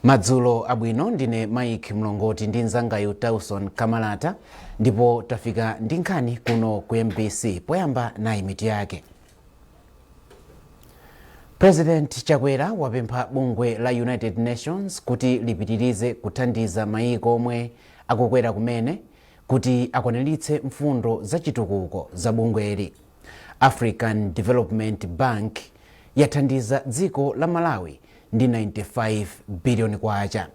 Madzulo abwino. Ndine Mike Mlongoti ndi mzangayu Tauson Kamalata, ndipo tafika ndi nkhani kuno ku MBC. Poyamba, nayi mitu yake. President Chakwera wapempha bungwe la United Nations kuti lipitirize kuthandiza mayiko omwe akukwera kumene kuti akwaniritse mfundo za chitukuko za bungweli. African Development Bank yathandiza dziko la Malawi ndi 95 biliyoni kwacha.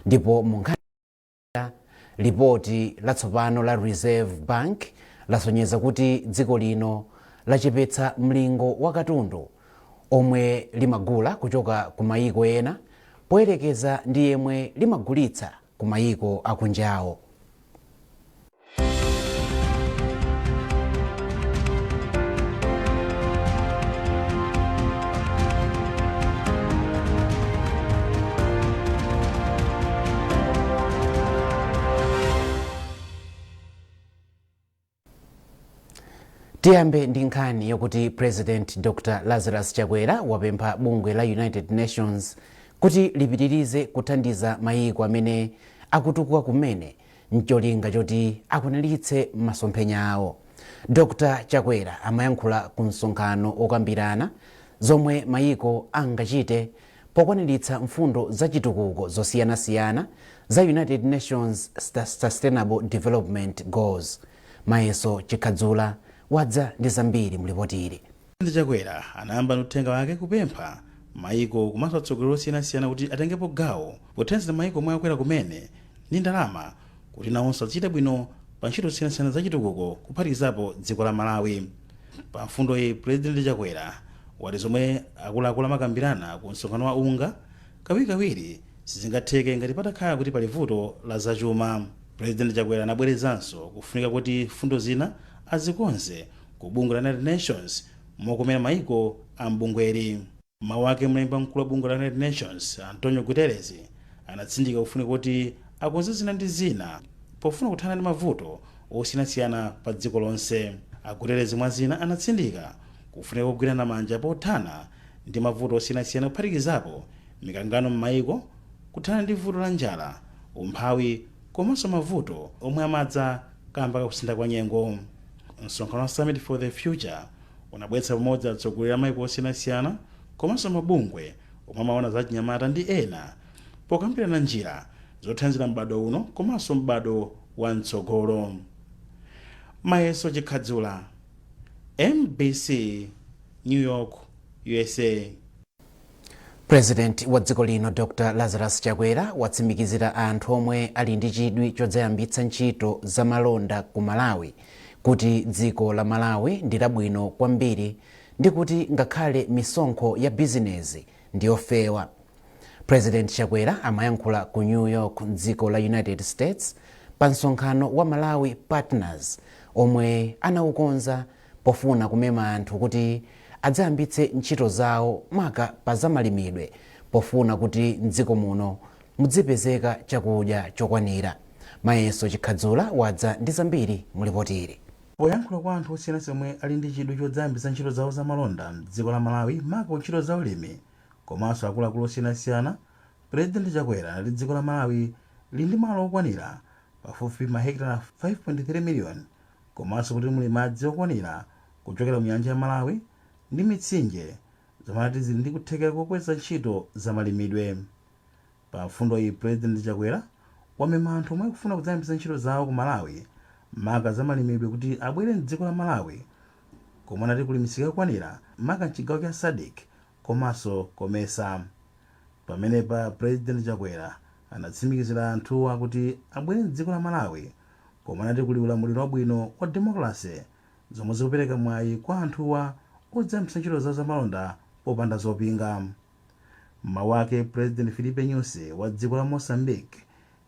Ndipo mu nkhani, lipoti latsopano la Reserve Bank lasonyeza kuti dziko lino lachepetsa mlingo wa katundu omwe limagula kuchoka ku mayiko ena poyerekeza ndi yemwe limagulitsa ku mayiko akunjawo. Tiyambe ndi nkhani yokuti President Dr Lazarus Chakwera wapempha bungwe la United Nations kuti lipitirize kuthandiza mayiko amene akutukuka kumene mcholinga choti akwaniritse masomphenya awo. Dr Chakwera amayankhula ku msonkhano okambirana zomwe mayiko angachite pokwaniritsa mfundo za chitukuko zosiyanasiyana za United Nations Sustainable Development Goals. Mayeso Chikhadzula wadza ndi zambiri mlipoti ili. President Chakwera anayamba ndi uthenga wake kupempha mayiko komanso atsogoleri osiyanasiyana kuti atengepo gawo pothandizira mayiko omwe akwera kumene ndi ndalama kuti nawonso azichita bwino pa ntchito zosiyanasiyana za chitukuko, kuphatikizapo dziko la Malawi. Pa mfundo iyi, President Chakwera wati zomwe akuluakulu amakambirana ku msonkhano wa UNGA kawirikawiri sizingatheke ngati patakhala kuti pali vuto la zachuma. President Chakwera anabwerezanso kufunika kuti mfundo zina azikonze ku bungwe la United Nations mokomera mayiko a m'bungweli. Mawu ake, mlembi wamkulu wa bungwe la United Nations Antonio Guterres anatsindika kufunika kuti akonze zina ndi zina pofuna kuthana ndi mavuto osiyanasiyana pa dziko lonse. A Guterres mwa zina anatsindika kufunika kugwirana manja pothana ndi mavuto osiyanasiyana, kuphatikizapo mikangano m'mayiko, kuthana ndi vuto la njala, umphawi komanso mavuto omwe amadza kamba kakusintha kwa nyengo. Msonkhano wa Summit for the Future unabweretsa pamodzi atsogoleri a mayiko osiyanasiyana komanso mabungwe omwe amaona za chinyamata ndi ena pokambirana njira zothandizira m'bado uno komanso m'bado wa mtsogolo. Mayeso Chikhadzula, MBC, New York, USA. President wa dziko lino Dr Lazarus Chakwera watsimikizira anthu omwe ali ndi chidwi chodzayambitsa ntchito za malonda ku Malawi kuti dziko la Malawi ndi labwino kwambiri ndi kuti ngakhale misonkho ya bizinezi ndi yofewa. President Chakwera amayankhula ku New York mdziko la United States pa msonkhano wa Malawi Partners omwe anawukonza pofuna kumema anthu kuti adzayambitse ntchito zawo, maka pa zamalimidwe, pofuna kuti mdziko muno mudzipezeka chakudya chokwanira. Mayeso Chikhadzula wadza ndi zambiri mulipoti ili. Poyankhula kwa anthu osiyanasiyana omwe ali ndi chidwi chodzayambitsa ntchito zawo za malonda mdziko la Malawi, maka ku ntchito za ulimi, komanso akuluakulu osiyanasiyana, President Chakwera anati dziko la Malawi lili ndi malo okwanira pafupifupi mahekitala 5.3 miliyoni komanso kuti muli madzi okwanira kuchokera mu nyanja ya Malawi ndi mitsinje, zomwe anati zili ndi kuthekera kokweza ntchito za malimidwe. Pa mfundo iyi, President Chakwera wamema anthu omwe akufuna kudzayambitsa ntchito zawo ku Malawi, maka za malimidwe, kuti abwere mdziko la Malawi komwe anati kuli misika yokwanira, maka mchigawo cha SADC komanso COMESA. Pamenepa President Chakwera anatsimikizira anthuwa kuti abwere mdziko la Malawi komwe anati kuli ulamuliro wabwino wa democracy, zomwe zikupereka mwayi kwa anthuwa odzayambitsa ntchito zawo zamalonda popanda zopinga. M'mawu ake, President Filipe Nyusi wa dziko la Mozambique,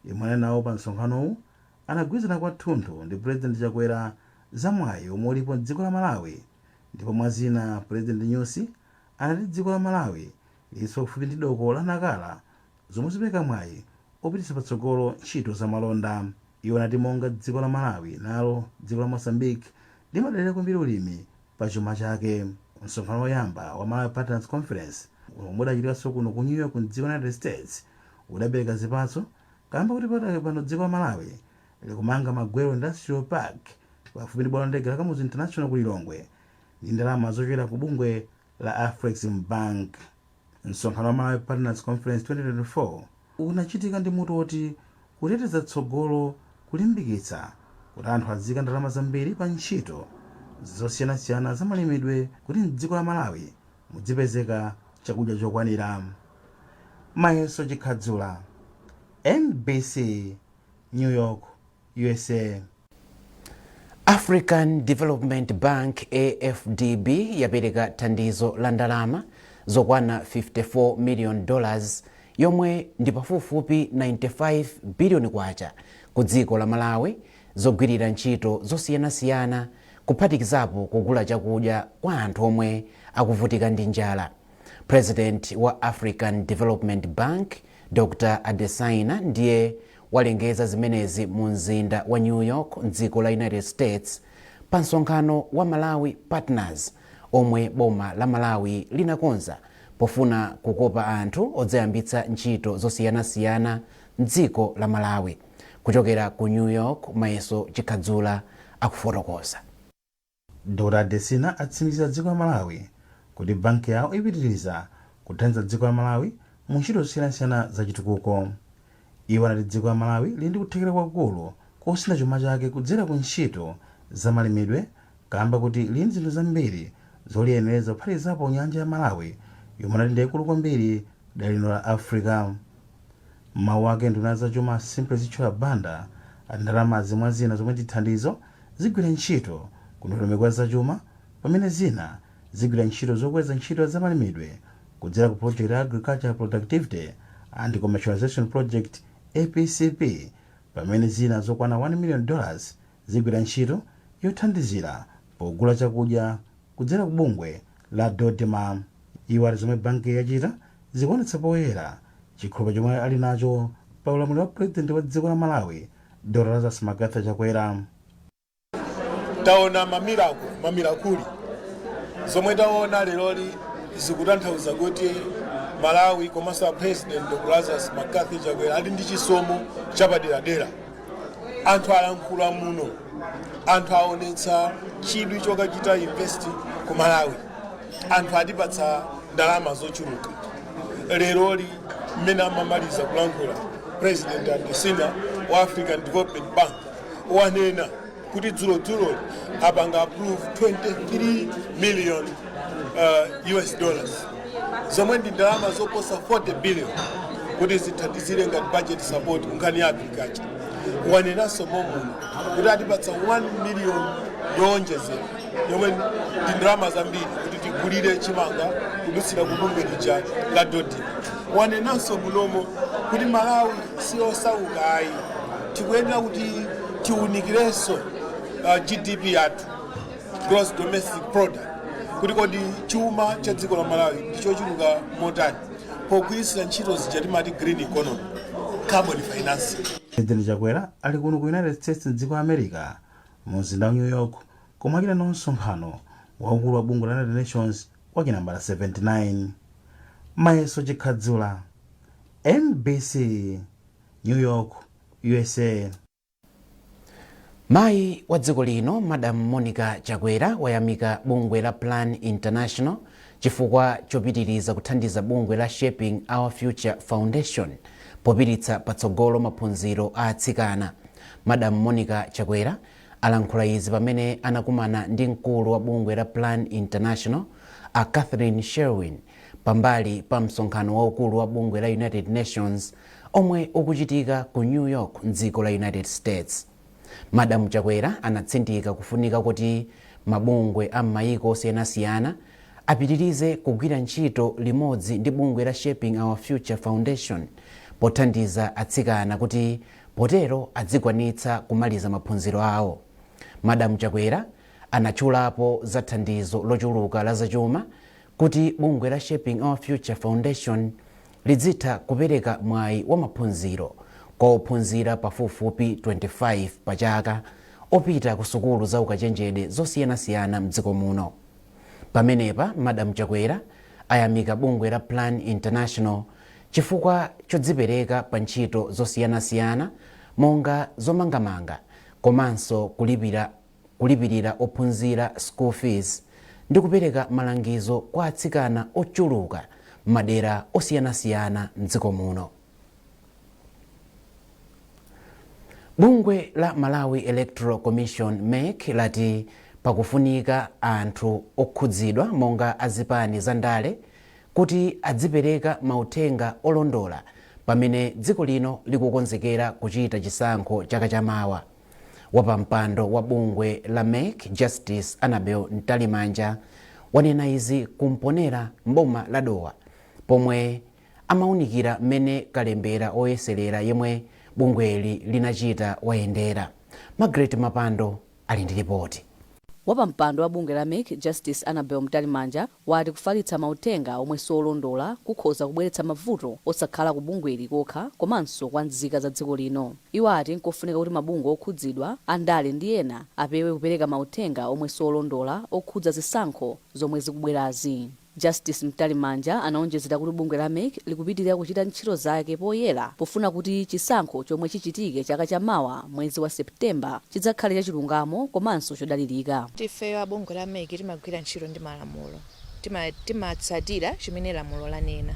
yemwe anali nawo pa msonkhanowu, anagwirizana kwathunthu ndi President Chakwera za mwayi omwe ulipo mdziko la Malawi, ndipo mwa zina President Nyusi anati dziko la Malawi lilinso kufupi ndi doko la Nacala, zomwe zipereka mwayi opititsa patsogolo ntchito za malonda. Iwo anati monga dziko la Malawi, nalo dziko la Mozambique limadalira kwambiri ulimi pa chuma chake. Msonkhano woyamba wa Malawi Partners Conference, omwe udachitikanso kuno ku New York mdziko la United States, udabereka zipatso kamba kuti pakali pano dziko la Malawi likumanga Magwero Industrial Park pafupi ndi bwalo la ndege la Kamuzu International ku Lilongwe ndi ndalama zochokera ku bungwe la Afrexim Bank. Msonkhano wa Malawi Partners Conference 2024 unachitika ndi mutu woti "Kuteteza Tsogolo, Kulimbikitsa Kuti Anthu Aziika Ndalama Zambiri pa Ntchito Zosiyanasiyana za Malimidwe Kuti Mdziko la Malawi Mudzipezeka Chakudya Chokwanira." Mayeso Chikhadzula, MBC, New York, USA. African Development Bank, AfDB, yapereka thandizo la ndalama zokwana $54 million, yomwe ndi pafupifupi 95 biliyoni kwacha, ku dziko la Malawi zogwirira ntchito zosiyanasiyana, kuphatikizapo kugula chakudya kwa anthu omwe akuvutika ndi njala. President wa African Development Bank, Dr Adesina, ndiye walengeza zimenezi mu mzinda wa New York mdziko la United States pa msonkhano wa Malawi Partners omwe boma la Malawi linakonza pofuna kukopa anthu odzayambitsa ntchito zosiyanasiyana mdziko la Malawi. Kuchokera ku New York, Mayeso Chikhadzula akufotokoza. Dr Adesina atsimikizira dziko la Malawi kuti banki yawo ipitiriza kuthandiza dziko la Malawi mu ntchito zosiyanasiyana zachitukuko. Iwo anati dziko la Malawi lili ndi kuthekera kwakukulu kosintha chuma chake kudzera ku ntchito zamalimidwe kamba kuti lili ndi zinthu zambiri zoliyenereza, kuphatikizapo nyanja ya Malawi yomwe anati ndi yaikulu kwambiri dera lino la Africa. Mawu ake, nduna zachuma Simplex Chithyola Banda ati ndalamazi, mwa zina zomwe ndi thandizo, zigwira ntchito ku ndondomeko ya zachuma, pamene zina zigwira ntchito zokweza ntchito zamalimidwe kudzera ku project ya Agriculture Productivity and Commercialization Project, APCP, pamene zina zokwana $1 million zigwira ntchito yothandizira pogula chakudya kudzera ku bungwe la DoDMA. Iwo ati zomwe banki yachita zikuonetsa poyera chikhulupiriro chomwe ali nacho pa ulamuliro wa Purezidenti wa dziko la Malawi, Dr Lazarus McCarthy Chakwera. Taona mamiracle, mamiracle. Zomwe taona leroli zikutanthauza kuti Malawi komanso a President Dr Lazarus McCarthy Chakwera ali ndi chisomo chapaderadera. Anthu alankhula muno, anthu aonetsa chidwi chokachita invest ku Malawi, anthu atipatsa ndalama zochuluka. Leroli mmene amamaliza kulankhula President Adesina wa African Development Bank, wanena kuti dzulodzuloli apanga approve 23 million US dollars, zomwe ndi ndalama zoposa 40 billion, kuti zithandizire ngati budget support nkhani ya agriculture. Wanenanso momuno kuti atipatsa 1 million yowonjezera, yomwe ndi ndalama zambiri, kuti tigulire chimanga kudutsira ku bungwe lija la DoDMA. Wanenanso munomo kuti Malawi siyosauka ayi, tikuyenera kuti tiwunikirenso GDP yathu, gross domestic product, kuti kodi chuma cha dziko la Malawi ndichochuluka motani pogwiritsira ntchito zija timati green economy, carbon financing. President Chakwera ali kuno ku United States mdziko la America mu mzinda wa New York, komwe achita nawo msonkhano waukulu wa bungwe la United Nations wa chinambala 79. Mayeso Chikhadzula, MBC, New York, USA. Mayi wa dziko lino, Madam Monica Chakwera, wayamika bungwe la Plan International chifukwa chopitiriza kuthandiza bungwe la Shaping Our Future Foundation popititsa patsogolo maphunziro a atsikana. Madam Monica Chakwera alankhula izi pamene anakumana ndi mkulu wa bungwe la Plan International, a Catherine Sherwin, pambali pa msonkhano waukulu wa bungwe la United Nations omwe ukuchitika ku New York mdziko la United States. Madam Chakwera anatsindika kufunika kuti mabungwe a m'mayiko osiyanasiyana apitirize kugwira ntchito limodzi ndi bungwe la Shaping Our Future Foundation pothandiza atsikana kuti potero adzikwanitsa kumaliza maphunziro awo. Madam Chakwera anatchulapo za thandizo lochuluka la zachuma kuti bungwe la Shaping Our Future Foundation lidzitha kupereka mwayi wa maphunziro kwa ophunzira pafupifupi 25 pa chaka opita ku sukulu za ukachenjede zosiyanasiyana mdziko muno. Pamenepa Madam Chakwera ayamika bungwe la Plan International. Chifukwa chodzipereka pa ntchito zosiyanasiyana monga zomangamanga komanso kulipirira ophunzira school fees ndi kupereka malangizo kwa atsikana ochuluka m'madera osiyanasiyana mdziko muno. Bungwe la Malawi Electoral Commission, MEC, lati pakufunika anthu okhudzidwa monga azipani za ndale kuti adzipereka mauthenga olondola pamene dziko lino likukonzekera kuchita chisankho chaka chamawa. Wapampando wa bungwe la MEC, Justice Annabel Mtalimanja, wanena izi kumponera mboma la Dowa pomwe amaunikira mmene kalembera oyeserera yemwe bungweli linachita wayendera. Margaret Mapando ali ndi ripoti. Wapampando wa bungwe la MEC, Justice Annabel Mtalimanja, wati kufalitsa mauthenga omwe siolondola kukhoza kubweretsa mavuto osakhala ku bungweli kokha komanso kwa nzika za dziko lino. Iwo ati nkofunika kuti mabungwe okhudzidwa, andale ndi ena apewe kupereka mauthenga omwe siolondola okhudza zisankho zomwe zikubwerazi. Justice Mtalimanja anaonjezera kuti bungwe la MEC likupitirira kuchita ntchito zake poyera pofuna kuti chisankho chomwe chichitike chaka chamawa mwezi wa Septemba chidzakhale chachilungamo komanso chodalirika. Ifeyo abungwe la MEC timagwira ntchito ndi malamulo, timatsatira chimene lamulo lanena.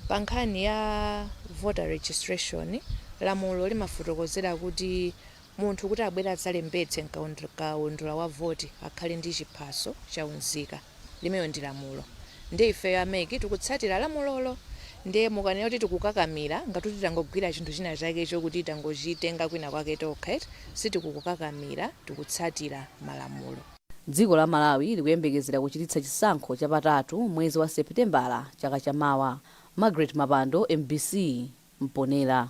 Pa nkhani ya voter registration, lamulo limafotokozera kuti munthu kuti abwere adzalembetse mkaundula wa voti akhale ndi chiphaso cha unzika. Limeyo ndi lamulo, ndi ifeyo a MEC tikutsatira lamulolo. Ndiye mukanena kuti tikukakamira, ngati kuti tangogwira chinthu china chake chokuti tangochitenga kwina kwake tokha, sitikukukakamira, tikutsatira malamulo. Dziko la Malawi likuyembekezera kuchititsa chisankho chapatatu mwezi wa Seputembala chaka chamawa. Margaret Mapando, MBC, Mponera.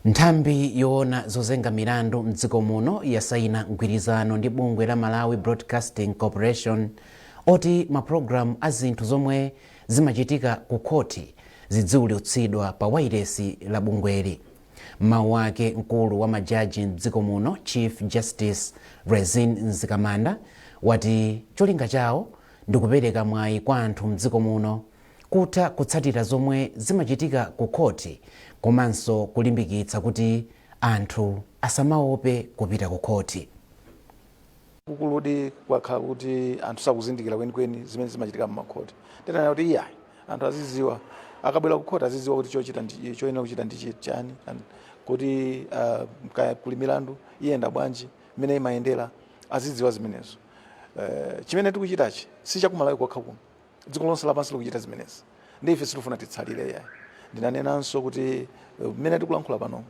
Nthambi yoona zozenga milandu mdziko muno yasayina mgwirizano ndi bungwe la Malawi Broadcasting Corporation oti mapulogalamu a zinthu zomwe zimachitika ku khoti zidziulutsidwa pa wailesi la bungweli. Mawu ake, mkulu wa majaji mdziko muno, Chief Justice Rizine Mzikamanda, wati cholinga chawo ndikupereka mwayi kwa anthu mdziko muno kutha kutsatira zomwe zimachitika ku khoti komanso kulimbikitsa kuti anthu asamaope kupita ku khoti. Kukuludi kwakhala kuti anthu sakuzindikira kwenikweni zimene zimachitika mmakhoti. Tinanena kuti iyayi, anthu aziziwa, akabwera ku khoti aziziwa kuti chochita ndi choyenera kuchita ndi chani, kuti kaya kuli milandu iyenda bwanji, mmene imayendera, azidziwa zimenezo. Chimene tikuchitachi si chakumalawi kokha kuno, dziko lonse lapansi likuchita zimenezi, ndi ife sitifuna titsalire yayi. Ndinanenanso kuti mmene tikulankhula pano,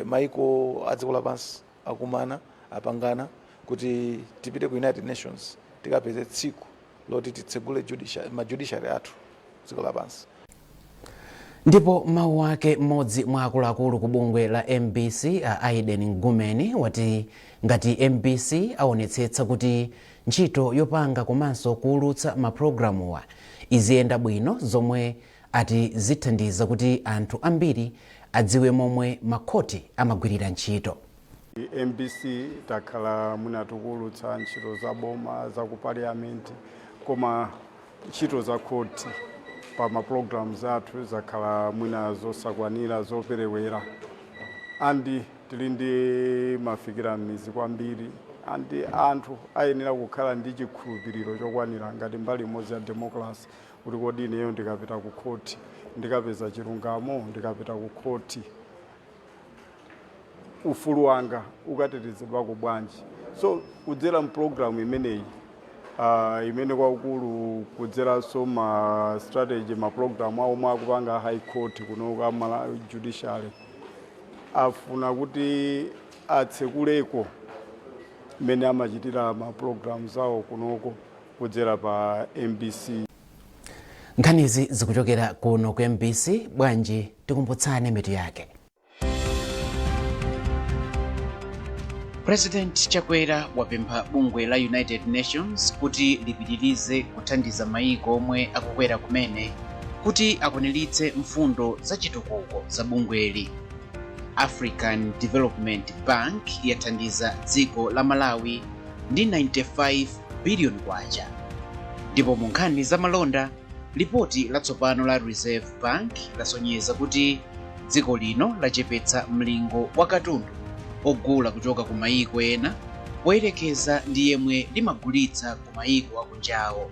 maiko a dziko lapansi akumana, apangana kuti tipite ku United Nations tikapeze tsiku loti titsegule ma judiciary athu dziko lapansi. Ndipo mawu ake, mmodzi mwa akuluakulu ku bungwe la MBC, a Aiden Ngumeni, wati ngati MBC aonetsetsa kuti ntchito yopanga komanso kuulutsa mapulogalamuwa iziyenda bwino, zomwe ati zithandiza kuti anthu ambiri adziwe momwe makhoti amagwirira ntchito. MBC takhala mwina tikuwulutsa ntchito za boma, za ku parliament, koma ntchito za khoti pa ma programs athu zakhala mwina zosakwanira, zoperewera, and tili ndi mafikira m'mizi kwambiri, and anthu ayenera kukhala ndi chikhulupiriro chokwanira ngati mbali imodzi ya democracy kuti kodi ineyo ndikapita ku khoti ndikapeza chilungamo, ndikapita ku khoti ufulu wanga ukatetezedwako bwanji? So kudzera mpulogalamu imeneyi, imene kwakukulu kudzeranso ma strategy, ma program awo omwe akupanga High Court kuno ka Malawi Judiciary, afuna kuti atsekuleko mmene amachitira ma programs awo kunoko kudzera pa MBC. Nkhanizi zikuchokera kuno ku MBC. Bwanji tikumbutsane mitu yake? President Chakwera wapempha bungwe la United Nations kuti lipitirize kuthandiza mayiko omwe akukwera kumene kuti akwaniritse mfundo za chitukuko za bungweli. African Development Bank yathandiza dziko la Malawi ndi 95 billion kwacha. Ndipo mu nkhani za malonda, Lipoti latsopano la Reserve Bank lasonyeza kuti dziko lino lachepetsa mlingo wa katundu ogula kuchoka ku mayiko ena poyerekeza ndi yemwe limagulitsa ku mayiko akunjawo.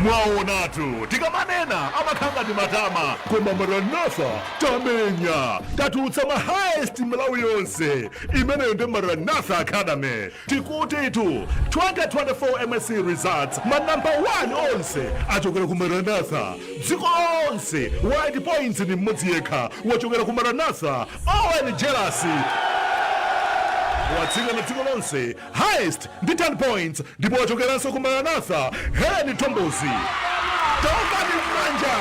Mwaonatu, tikamanena amakhala ngati matama, koma Maranatha tamenya, tatulutsa ma highest Malawi yonse. Imeneyo ndi Maranatha Academy. Tikutitu 2024 MSCE results, ma number 1 onse achokera ku Maranatha. Dziko lonse white points ndi mmodzi yekha wachokera ku Maranatha, Owen Jelasi. Watsikana dziko lonse highest ndi 10 points, ndipo wachokeranso ku Maranatha, Helen Tombozi. Taombani m'manja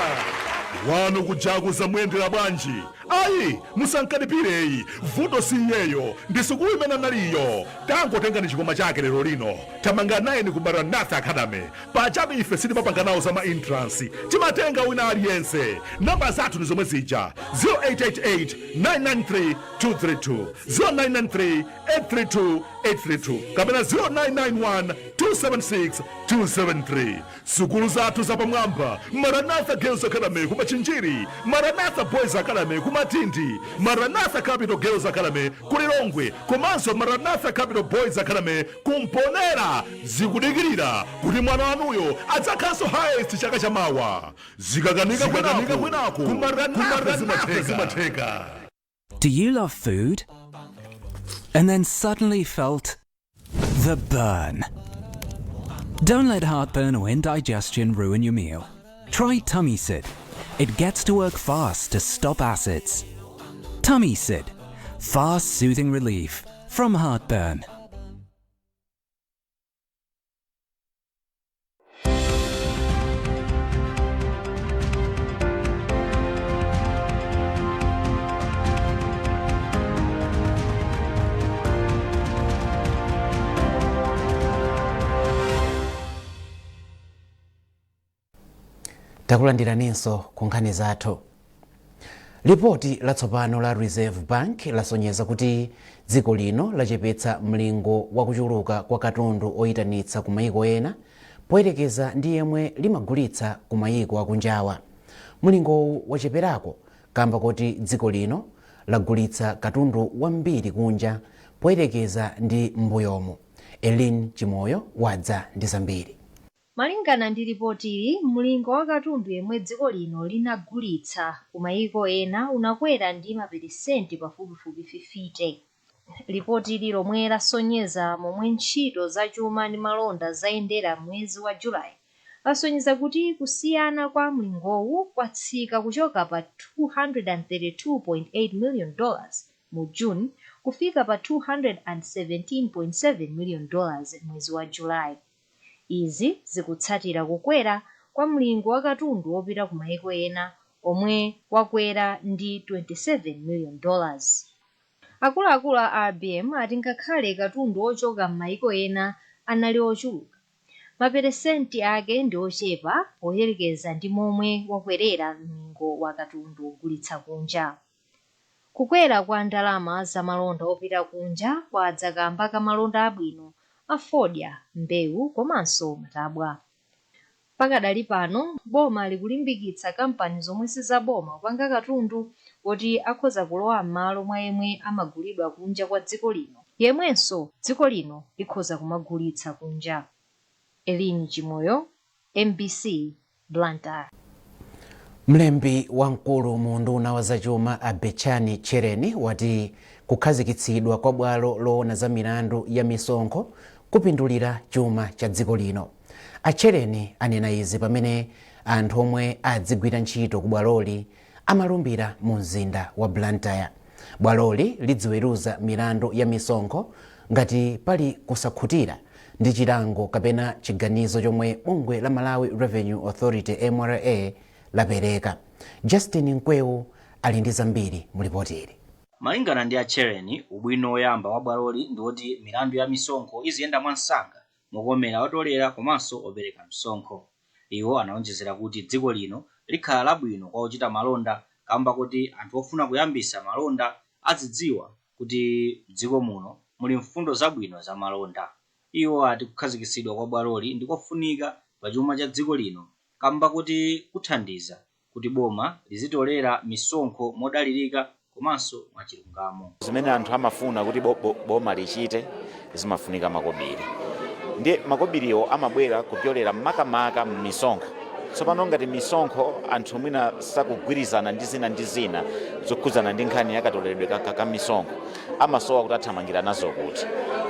wanu kujaku. Zamuyendera bwanji? Ayi, musankalipireyi, vuto si iyeyo, ndi sukulu imene analiyo. Tangotengani chikoma chake lero lino, tamanga 9 ku Maranatha Academy. Pachabe ife sitimapanga nawo za ma entrance, timatenga wina aliyense. Namba zathu ndi zomwe zija: 0888 993 232, 0993 832 832 kapena 0991 276 273. Sukulu zathu zapamwamba: Maranatha Girls Academy ku Machinjiri, Maranatha Boys Academy ku Matindi, Maranatha Capital Girls Academy ku Lilongwe, komanso Maranatha Capital Boys Academy ku Mponera, zikudikirira kuti mwana wanuyo adzakhalanso highest chaka chamawa. Zikakanika kwinaku, ku Maranatha zimatheka. Do you love food? And then suddenly felt the burn. Don't let heartburn or indigestion ruin your meal. Try Tummy Sid. It gets to work fast to stop acids. Tummy Sid. Fast soothing relief from heartburn. Takulandiraninso ku nkhani zathu. Lipoti latsopano la Reserve Bank lasonyeza kuti dziko lino lachepetsa mlingo wa kuchuluka kwa katundu oyitanitsa ku mayiko ena poyerekeza ndi yemwe limagulitsa ku mayiko akunjawa. Mlingowu wacheperako kamba koti dziko lino lagulitsa katundu wambiri kunja poyerekeza ndi m'mbuyomu. Elin Chimoyo wadza ndi zambiri. Malingana ndi lipotili, mlingo wa katundu yemwe dziko lino linagulitsa ku mayiko ena unakwera ndi maperesenti pafupifupi 50. Lipotili, lomwe lasonyeza momwe ntchito zachuma ndi malonda zayendera mwezi wa Julayi, lasonyeza kuti kusiyana kwa mlingowu kwatsika kuchoka pa $232.8 million mu June kufika pa $217.7 million mwezi wa Julayi. Izi zikutsatira kukwera kwa mlingo wa katundu wopita ku mayiko ena omwe wakwera ndi $27 million. Akuluakulu a RBM ati ngakhale katundu ochoka m'mayiko ena anali ochuluka, maperesenti ake ndi ochepa poyerekeza ndi momwe wakwerera mlingo wa katundu ogulitsa kunja. Kukwera kwa ndalama zamalonda opita kunja kwadza kamba ka malonda abwino a fodya, mbewu komanso matabwa. Pakadali pano boma likulimbikitsa kampani zomwe sizaboma kupanga katundu woti akhoza kulowa m'malo mwa yemwe amagulidwa kunja kwa dziko lino, yemwenso dziko lino likhoza kumagulitsa kunja. Elini Chimoyo, MBC, Blantyre. Mlembi wamkulu mu unduna wa zachuma, a Betchani Tchereni, wati kukhazikitsidwa kwa bwalo loona za milandu ya misonkho kupindulira chuma cha dziko lino. A Tchereni anena izi pamene anthu omwe adzigwira ntchito ku bwaloli amalumbira mu mzinda wa Blantyre. Bwaloli lidziweruza milandu ya misonkho ngati pali kusakhutira ndi chilango kapena chiganizo chomwe bungwe la Malawi Revenue Authority, MRA, lapereka. Justin Mkwewu ali ndi zambiri mu ripoti ili. Malingana ndi a Tchereni, ubwino woyamba wa bwaloli ndi woti milandu ya misonkho iziyenda mwansanga mokomera otolera komanso opereka msonkho. Iwo anaonjezera kuti dziko lino likhala labwino kwa ochita malonda kamba kuti anthu ofuna kuyambisa malonda azidziwa kuti mdziko muno muli mfundo zabwino za malonda. Iwo ati kukhazikitsidwa kwa bwaloli ndikofunika pa chuma cha dziko lino kamba kuti kuthandiza kuti boma lizitolera misonkho modalirika komanso mwachilungamo. Zimene anthu amafuna kuti boma lichite zimafunika makobiri, ndiye makobiriwo amabwera kupyolera makamaka m'misonkho. Tsopano ngati misonkho anthu mwina sakugwirizana ndi zina ndi zina zokhudzana ndi nkhani yakatoleredwe ka misonkho, amasowa kuti athamangira nazo kuti.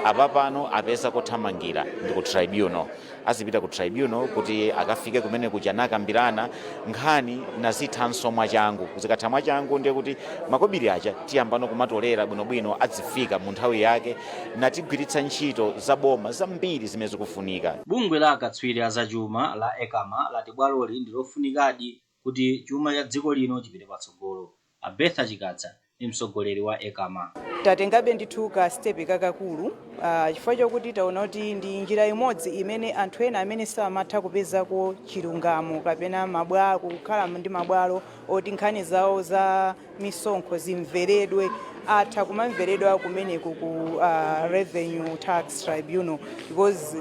Apapano apeza kothamangira ndi ku tribunal. Azipita ku tribunal kuti akafike kumene kuja nakambirana nkhani nazithanso mwachangu. Zikatha mwachangu, ndiye kuti makobiri aja tiyambano kumatolera bwinobwino, adzifika mu nthawi yake natigwiritsa ntchito za boma zambiri zimene zikufunika. Bungwe la akatswiri azachuma la ECAMA lati bwaloli ndi lofunikadi kuti chuma cha dziko lino chipite patsogolo. A Bertha Chikadza ndi mtsogoleri wa ECAMA. Tatengabe ndithu ka step kakakulu, chifukwa chokuti taona kuti ndi njira imodzi imene anthu ena amene samatha kupezako chilungamo kapena mabwalo, kukhala ndi mabwalo oti nkhani zawo za misonkho zimveredwe, atha kumamveredwa kumeneku ku Revenue Tax Tribunal, because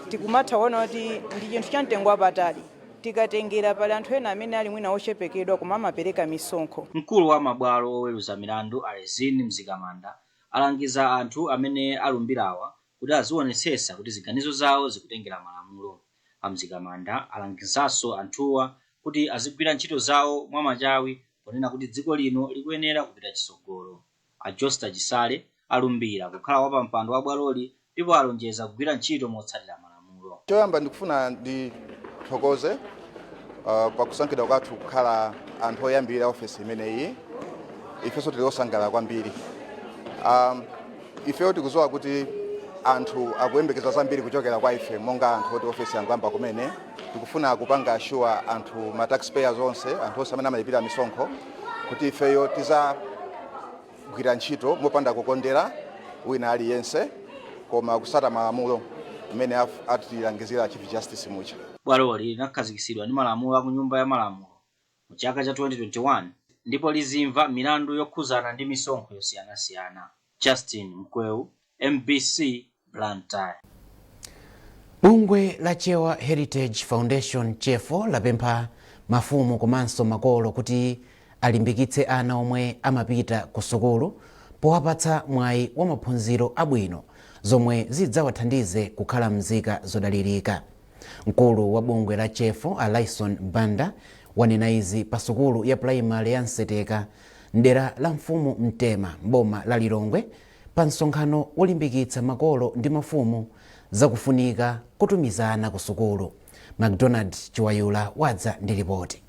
tikumatha kuona kuti ndi chinthu cha mtengo wapatali tikatengera pali anthu ena amene ali mwina ochepekedwa koma amapereka misonkho. Mkulu wa mabwalo oweruza milandu, Alezini Mzikamanda, alangiza anthu amene alumbirawa kuti azionetsetsa kuti ziganizo zawo zikutengera malamulo. A Mzikamanda alangizanso anthuwa kuti azigwira ntchito zawo mwamachawi, ponena kuti dziko lino likuyenera kupita chitsogolo. A Josta Chisale alumbira kukhala wapampando wa bwaloli ndipo alonjeza kugwira ntchito motsatira malamulo. Choyamba ndikufuna ndithokoze pakusankhidwa kwathu kukhala anthu oyambirira ofesi imeneyi. Ifenso tili osangalala kwambiri. Ifeyo tikudziwa kuti anthu akuyembekeza zambiri kuchokera kwa ife monga anthu oti ofesi yangoyamba kumene. Tikufuna kupanga assure anthu, ma taxpayers onse, anthu onse amene amalipira misonkho, kuti ifeyo tizagwira ntchito mopanda kukondera wina aliyense, koma kusata malamulo mmene atilangizira Chief Justice mucha. Bwaloli linakhazikitsidwa ndi malamulo a ku Nyumba ya Malamulo mu chaka cha 2021 ndipo lizimva milandu yokhuzana ndi misonkho yosiyanasiyana. Justin Mkweu, MBC, Blantyre. Bungwe la Chewa Heritage Foundation, CHEFO, lapempha mafumu komanso makolo kuti alimbikitse ana omwe amapita ku sukulu powapatsa mwayi wa maphunziro abwino, zomwe zidzawathandize kukhala mzika zodalirika. Mkulu wa bungwe la CHEFO, a Lyson Banda, wanena izi pa sukulu ya pulaimali ya Nseteka mdera la Mfumu Mtema mboma la Lilongwe, pa msonkhano wolimbikitsa makolo ndi mafumu zakufunika kutumiza ana ku sukulu. MacDonald Chiwayula wadza ndi ripoti.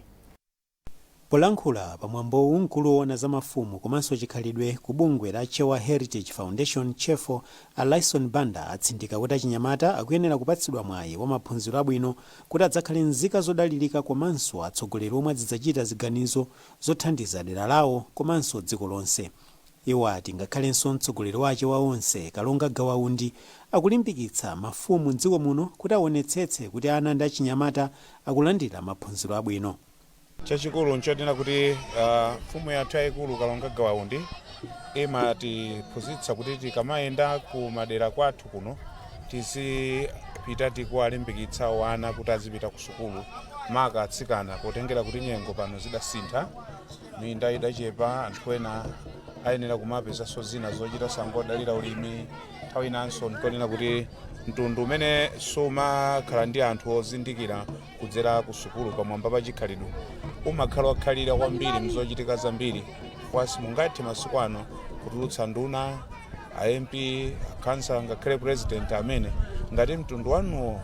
Polankhula pamwambowu, mkulu woona za mafumu komanso chikhalidwe ku bungwe la Chewa Heritage Foundation, CHEFO, a Lyson Banda, atsindika kuti achinyamata akuyenera kupatsidwa mwayi wa maphunziro abwino kuti adzakhale nzika zodalirika komanso atsogoleri omwe azidzachita ziganizo zothandiza dera lawo komanso dziko lonse. Iwo ati ngakhalenso mtsogoleri wa Achewa onse, Kalonga Gawa Undi, akulimbikitsa mafumu mdziko muno kuti aonetsetse kuti ana ndi achinyamata akulandira maphunziro abwino. Chachikulu nchonena kuti mfumu yathu yayikulu Kalonga Gawa Undi imatiphunzitsa kuti tikamayenda ku madera kwathu kuno tizipita tikuwalimbikitsa wana kuti azipita ku sukulu, maka atsikana, potengera kuti nyengo pano zidasintha, minda idachepa, anthu ena ayenera kumapezanso zina zochita, sangodalira ulimi. Nthawi inanso nkonena kuti mtundu umene sumakhala ndi anthu ozindikira kudzera ku sukulu pamwamba pa chikhalidwe umakhala okhalira kwambiri mzochitika zambiri, kwa simungathe masiku ano kutulutsa nduna, a MP, akhansala, ngakhale president amene ngati mtundu wanuwo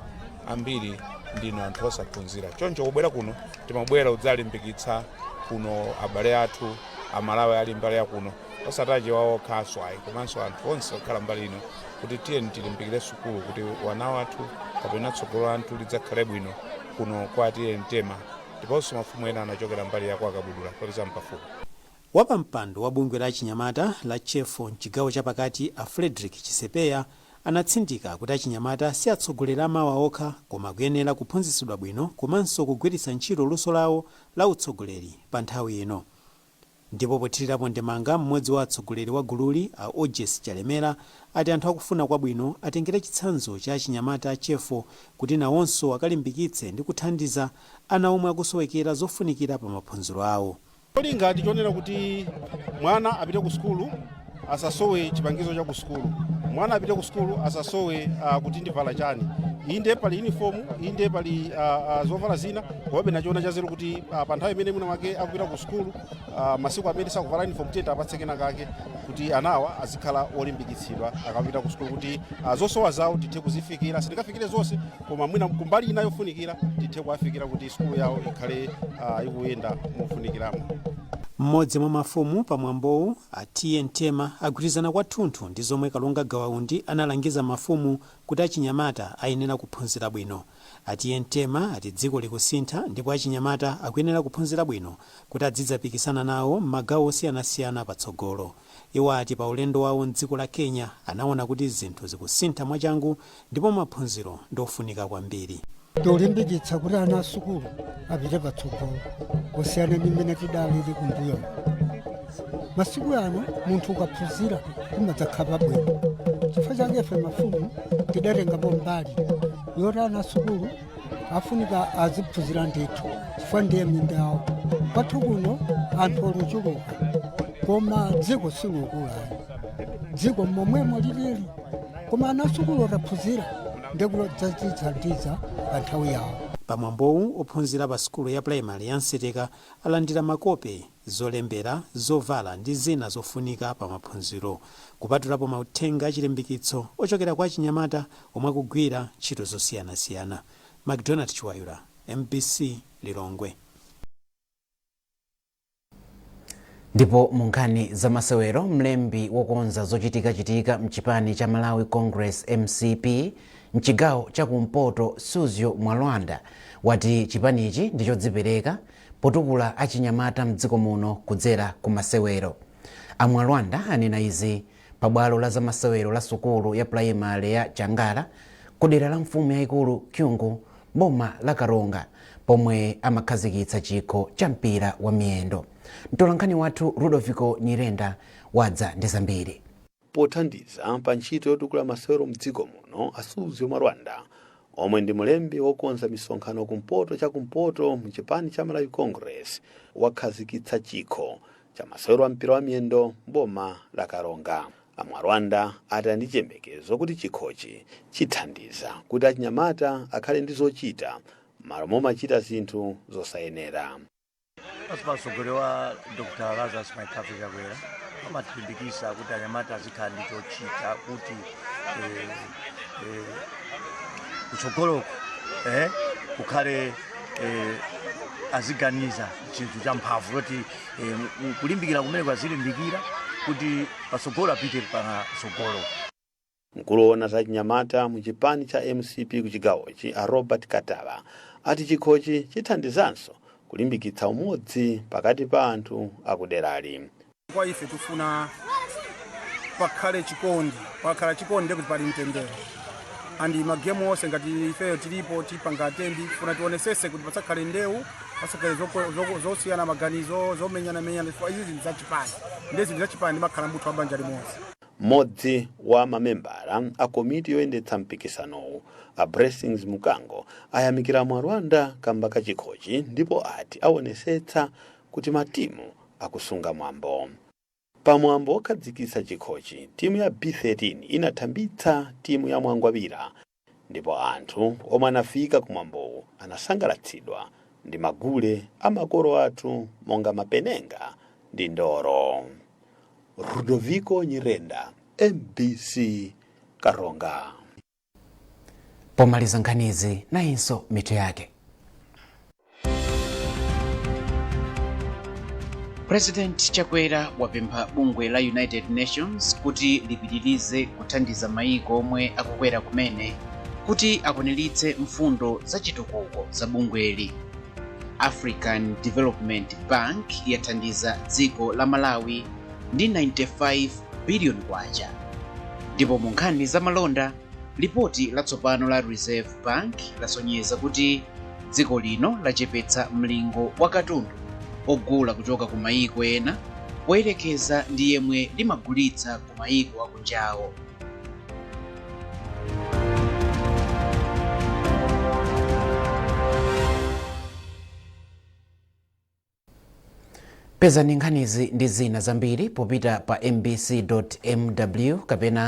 ambiri ndinu anthu osaphunzira. Choncho kubwera kuno timabwera kudzalimbikitsa kuno abale athu Amalawi ali mbali yakuno, osati Achewa okhaso ayi, komanso anthu onse okhala mbali ino, kuti tiyeni tilimbikire sukulu kuti wana wathu kapena tsogolo lathu lidzakhale bwino kuno kwa T/A Mtema. Ndiponso mafumu ena anachokera mbali ya kwa Kabudula popeza mpafupi. Wapampando wa bungwe la achinyamata la CHEFO mchigawo chapakati, a Frederick Chisepeya, anatsindika kuti achinyamata si atsogoleri amawa okha, koma akuyenera kuphunzitsidwa bwino komanso kugwiritsa ntchito luso lawo la utsogoleri pa nthawi ino. Ndipo pothirirapo ndemanga, mmodzi wa atsogoleri wa gululi, a Ojes Chalemera, ati anthu akufuna kwabwino atengere chitsanzo cha achinyamata a CHEFO kuti nawonso akalimbikitse ndi kuthandiza ana omwe akusowekera zofunikira pa maphunziro awo. Cholinga ndichonena kuti mwana apite ku sukulu asasowe chipangizo cha ku sukulu, mwana apite ku sukulu asasowe kuti ndivala chani. Inde pali uniform, inde pali zovala zina, komabe nachiona chazero kuti pa nthawi imene mwina wake akupita ku sukulu, masiku amene sakuvala uniform, tiye apatse kena kake kuti anawa azikhala olimbikitsidwa akapita ku sukulu, kuti zosowa zawo tithe kuzifikira. Sitingafikire zonse, koma mwina kumbali ina yofunikira tithe kuwafikira kuti sukulu yawo ikhale ikuyenda mofunikiramo. Mmodzi mwa mafumu pamwambowu, a Tn Tema, agwirizana kwathunthu ndi zomwe Kalonga Gawaundi analangiza mafumu kuti achinyamata ayenera kuphunzira bwino. A Tn Tema ati dziko likusintha ndipo achinyamata akuyenera kuphunzira bwino kuti adzidzapikisana nawo m'magawo osiyanasiyana patsogolo. Iwo ati pa ulendo wawo mdziko la Kenya anaona kuti zinthu zikusintha mwachangu ndipo maphunziro ndi ofunika kwambiri. Tolimbikitsa kuti ana asukulu apite patsogolo kusiyana ndi mmene tidalili kumbuyo. Masiku ano munthu ukaphunzira umadzakhala pabwino. Chifukwa chake ife mafumu tidatengapo mbali yoti ana asukulu afunika aziphunzira ndithu, chifukwa ndiye minda yawo. Kwathu kuno anthu oluchuluka, koma dziko silikulayi, dziko momwemo lilili, koma ana asukulu ataphunzira ndikudzadzithandiza pa nthawi yawo. Pamwambowu, ophunzira pa sukulu ya primary ya Nseteka alandira makope, zolembera, zovala ndi zina zofunika pa maphunziro, kupatulapo mauthenga achilimbikitso ochokera kwa achinyamata omwe akugwira ntchito zosiyanasiyana. MacDonald Chiwayula, MBC, Lilongwe. Ndipo mu nkhani za masewero, mlembi wokonza zochitikachitika mchipani cha Malawi Congress, MCP, mchigawo chakumpoto, Suzgo Mwalwanda, wati chipanichi ndi chodzipereka potukula achinyamata mdziko muno kudzera ku masewero. Amwalwanda anena izi pabwalo la zamasewero la sukulu ya purayimale ya Changala ku dera la mfumu yayikulu Kyungu, boma la Karonga, pomwe amakhazikitsa chikho cha mpira wa miyendo. Mtolankhani wathu Rudoviko Nyirenda wadza ndi zambiri. Pothandiza pa ntchito yotukula masewero mdziko muno, a Suzgo Mwalwanda, omwe ndi mlembi wokonza misonkhano kumpoto chakumpoto mchipani cha Malawi Congress, wakhazikitsa chikho cha masewero a mpira wa miyendo mboma la Karonga. Amwalwanda ati ndi chiyembekezo kuti chikhochi chithandiza kuti achinyamata akhale ndi zochita malo momachita zinthu zosayenera. Pansi pa utsogoleri wa Dr Lazarus McCarthy Chakwera amatilimbikitsa kuti anyamata azikhala ndi chochita kuti kutsogoloko kukhale aziganiza chinthu cha mphamvu kuti kulimbikira kumene azilimbikira kuti patsogolo apite patsogolo. Mkulu woona za chinyamata mu chipani cha MCP ku chigawochi, a Robert Katala, ati chikhochi chithandizanso kulimbikitsa umodzi pakati pa anthu akuderali. Kwa ife tifuna pakhale chikondi. Pakhala chikondi ndekuti pali mtendere. And magemu onse ngati ifeyo tilipo tipanga attend, tifuna tionesese kuti pasakhale ndewu, pasakhale zosiyana maganizo, zomenyanamenyana, chifukwa izi zinthu zachipani, ndi zinthu zachipani ndimakhala munthu wa banja limodzi. Mmodzi wa mamembala a komiti yoyendetsa mpikisanowu, a Blessings Mukango, ayamikira Mwalwanda kamba ka chikhochi ndipo ati aonesetsa kuti matimu akusunga mwambo. Pamwambo wokhazikitsa chikhochi, timu ya B13 inathambitsa timu ya Mwangwabira, ndipo anthu omwe anafika kumwambowu anasangalatsidwa ndi magule a makolo athu monga mapenenga ndi ndoro. Rudoviko Nyirenda, MBC, Karonga. Pomaliza nkhanizi, nayinso mitu yake. President Chakwera wapempha bungwe la United Nations kuti lipitirize kuthandiza mayiko omwe akukwera kumene kuti akwaniritse mfundo za chitukuko za bungweli. African Development Bank yathandiza dziko la Malawi ndi 95 billion kwacha. Ndipo mu nkhani za malonda, lipoti latsopano la Reserve Bank lasonyeza kuti dziko lino lachepetsa mlingo wa katundu ogula kuchoka ku mayiko ena. Poyerekeza ndi yemwe limagulitsa ku mayiko akunjawo. Pezani nkhanizi ndi zina zambiri popita pa mbc.mw kapena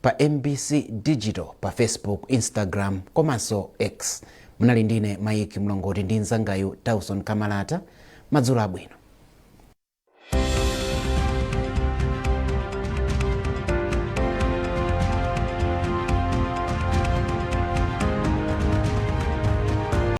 pa MBC Digital pa Facebook, Instagram komanso X. Munali ndine Mike Mlongoti ndi mnzangayu Tauson Kamalata. Madzulo abwino.